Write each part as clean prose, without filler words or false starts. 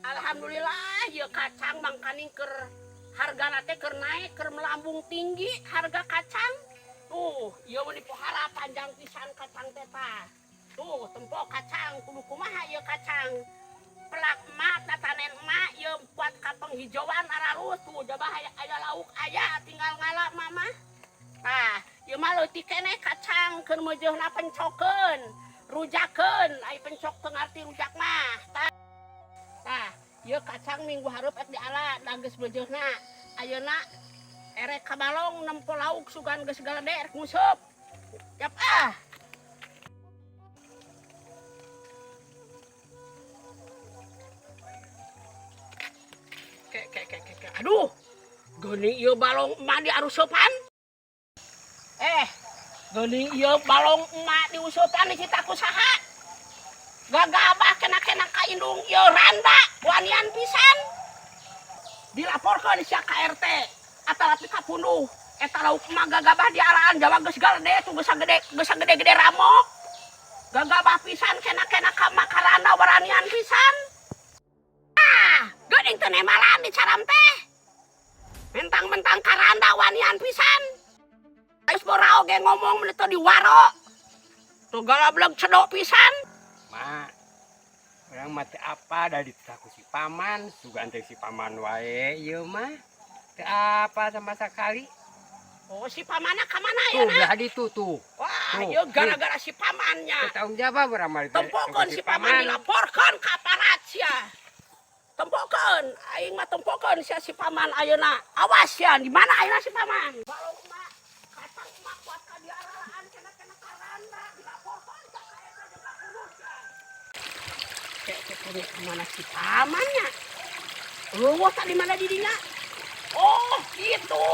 Alhamdulillah ya, kacang mangkaning keur hargana teh keur naik, keur melambung tinggi harga kacang. Tuh, ieu mah dipohara panjang pisan kacang teh tah. Tuh, tempo kacang kudu kumaha ieu kacang. Pelak emak tatanen emak ieu buat ka penghijauan aralus tuh, jabah aya, aya lauk aya tinggal ngala mama. Tah, ieu mah leutik keneh kacang keur meujeuhna pencokeun, rujakeun, ai pencok teu ngarti rujak mah. Tah. Tah, ieu kacang minggu hareup ek diala da geus meujeuhna. Ayeuna erek ka balong nempo lauk sugan geus galede erek nguseup. Yap ah. Ke ke ke ke ke. Aduh. Geuning ieu balong emak diaruseupan. Eh, geuning ieu balong emak diuseupan dicita ku saha? Gagabah kena-kena ka indung ieu randa wanian pisan. Dilaporkeun sia ka RT atalapi ka punduh. Eta lauk emak gagabah dialaan jawa geus galede tuh geus sagede geus sagede-gede ramo. Gagabah pisan kena-kena ka emak karanda waranian pisan. Ah, geuning teu nemalan di caram teh. Mentang-mentang karanda wanian pisan. Geus bora oge ngomong mun teu diwaro. Tuh galableg cedok pisan. Mak, urang mah teu apa da dititah ku si paman, sugan teh si paman wae ieu mah. Teu apa sama sekali. Oh, si pamanna ka mana Tuh, ya? belah ditu tuh. Wah, Tuh, ieu gara-gara si pamannya. Teu tanggung jawab urang mah. Tempokeun si paman dilaporkeun ka aparat sia. Tempokeun, aing mah tempokeun sia si paman ayeuna. Awas sia, di mana ayeuna si paman? Balong emak, kacang emak kuat ka diaralaan kena-kena karanda dilaporkeun ka eta jeung ka sia. Cek cek cek mana si pamannya? Eueuh tadi mana di dinya? Oh, gitu.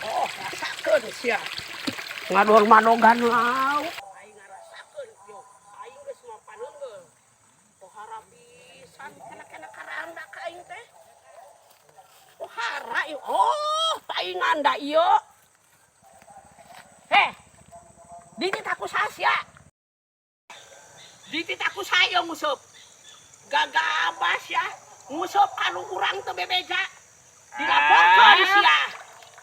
Oh, rasakeun sia. Ngador madogan lauk. Aing ngarasakeun yo. Aing geus mapan heungeul. Pohara pisan kena-kena karanda ka aing teh. Pohara ieu. Oh, paingan da ieu. Heh. Dititah ku saha sia? Dititah ku saha ieu nguseup? Gagabah sia. Nguseup kanu urang teu bebeja. Dilaporkeun sia.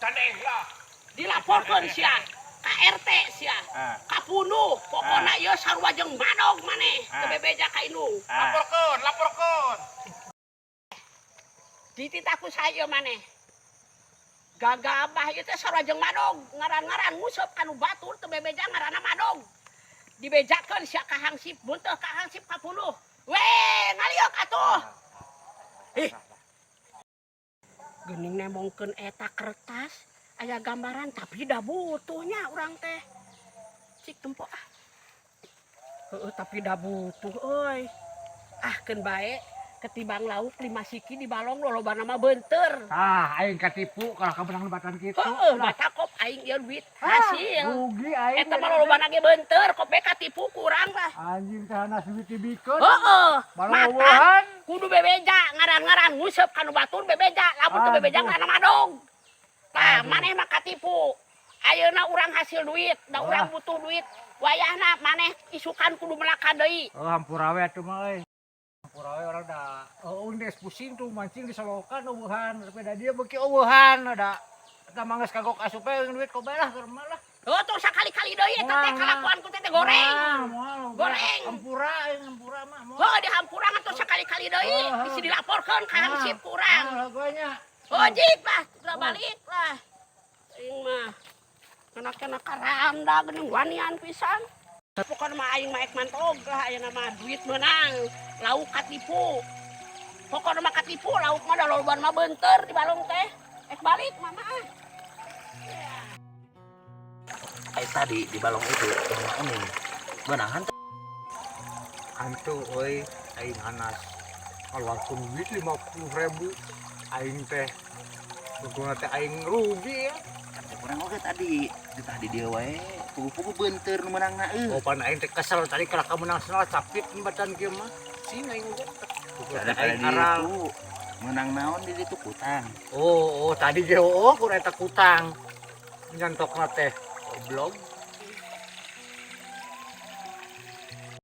Tandeng lah. Dilaporkeun sia. Ka RT sia. Ah. Ka punduh. Pokona ieu sarua jeung madog maneh teu bebeja ka indung. Ah. Laporkeun, laporkeun. Dititah ku saha ieu maneh? Gagabah ieu teh sarua jeung madog, ngaran-ngaran nguseup kanu batur teu bebeja ngaranna madog. Dibejakeun sia ka hangsip, mun teu ka hangsip ka punduh. Weh, ngaliuk atuh. Ih. Geuning nemongkeun eta kertas aya gambaran tapi da butuhnya urang teh. Cik tempo ah. Heeh, tapi da butuh euy. Ah, keun bae ketimbang lauk 5 siki di balong lolobana mah beunteur. Ah, aing katipu kalau ka menang lebatan kitu. Heeh, mata kop aing ieu duit hasil. Rugi aing. Eta mah lolobana ge beunteur, kop bae katipu kurang lah. Anjing teh hanas duit dibikeun. Heeh, Malah mata eueuhan. Kudu bebeja ngaran-ngaran nguseup kanu batur bebeja, lamun teu bebeja Aduh. ngaranna madog. Tah, Aduh. maneh mah katipu. Ayeuna urang hasil duit, da urang Wah. Butuh duit. Wayahna maneh isukan kudu melaka deui. Oh, hampura we atuh mah euy. Hampura we urang da. Oh, geus pusing tuh mancing di solokan eueuhan, tapi da dia beuki eueuhan da. Eta mah geus kagok asup we duit kobe lah keur mah lah. Oh, tuh sakali-kali deui eta teh Moal, kalakuan ku teh goreng. Moal, moal. Goreng. Hampura aing hampura mah moal. Oh, dihampura atuh sakali-kali deui, Oh, bisi dilaporkeun ka hangsip ku urang. Moal gue nya. Oh, jik lah, udah balik lah. Aing mah kena-kena karanda geuning wanian pisan. Pokokna mah aing mah ek mantog lah ayeuna mah duit meunang, lauk katipu. Pokokna mah katipu, lauk mah da loloban mah beunteur di balong teh. Ek balik mama ah. Eh, tadi di balong itu yang ini benangan. Hantu euy, aing hanas ngaluarkeun duit 50.000 aing teh. Untungna teh aing rugi ya. Kurang oke tadi ditah di dia wae pugu-pugu beunteur nu meunangna euy. Oh, pan aing teh kesel tadi kalau kamu menang senal capit batan kieu mah. Sing aing oge. Daripada Aing di aral. itu. Menang naon di ditu kutang. Oh, oh tadi ge oh, kur eta kutang. Nyantokna teh. Goblok.